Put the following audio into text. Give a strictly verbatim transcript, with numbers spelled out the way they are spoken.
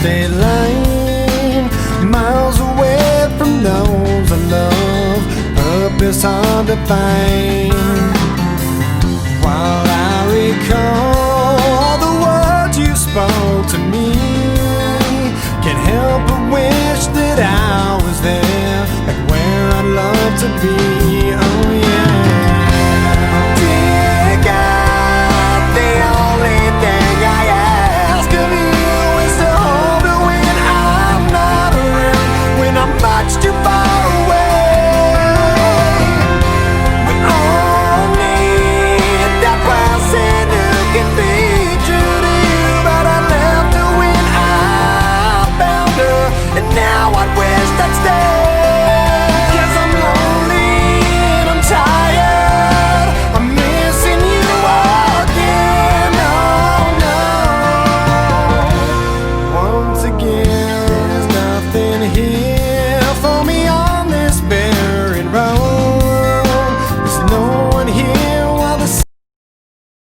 Daylight, miles away from those I love, purpose hard to find. While I recall the words you spoke to me, can't help but wish that I was there, back where I'd love to be.